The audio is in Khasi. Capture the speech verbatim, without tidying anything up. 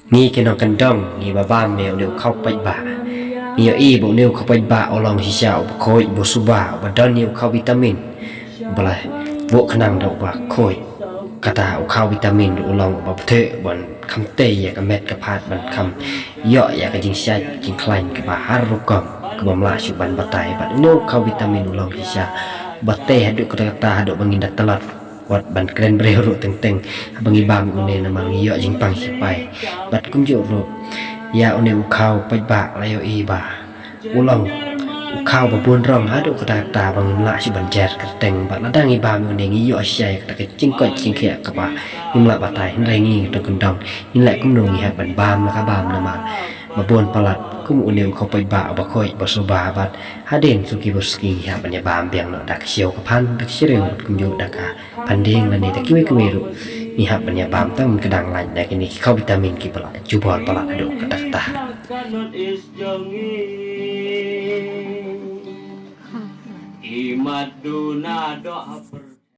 Ngi ki nongkyndong ngi ba bam ïa une u khaw paidbah. Ngi ïohi ba une u khaw paidbah u long shisha uba khuid, uba suba, uba don ïa u khaw vitamin. Ba la buh khnang da uba khuid. Kata u khaw vitamin u long uba btheh ban kham tei ïa ka met ka phad, ban kham ïoh ïa ka jingshait jingkhlaiñ kaba har rukom, kaba ym lah shuh ban batai. Bad une u khaw vitamin u long shisha uba tei haduh katta katta, haduh ba ngin da tlot wat ban kren briew ruh teng teng haba ngi bam ïa une, namar ngi ïoh jingpang sipai. Bad kumjuh ruh ïa une u khaw paidbah la ïohi ba u long u khaw ba bun rong haduh katta katta ba ngim lah shuh ban jer kyrteng. Bad lada ngi bam ïa une ngi ïoh shisha ïa kata ka jingkoit jingkhiah kaba ngim lah batai. Hynrei ngi ki nongkyndong ngin leh kumno? Ngi hap ban bam la ka bam, namar ba bun palat kum une u khaw paidbah uba khuid, uba suba. Bad hadien suki ba suki ngi hap ban ïa bam biang noh da ka siew ka phan, da ka syriew, bad kumjuh da ka phan dieng lane da kiwei kiwei ruh. Ngi hap ban ïa bam tang mynta ka dang lait da kine ki khaw vitamin kiba la jubor palat haduh katta katta. Ka North East jong ngi. I mat duna doh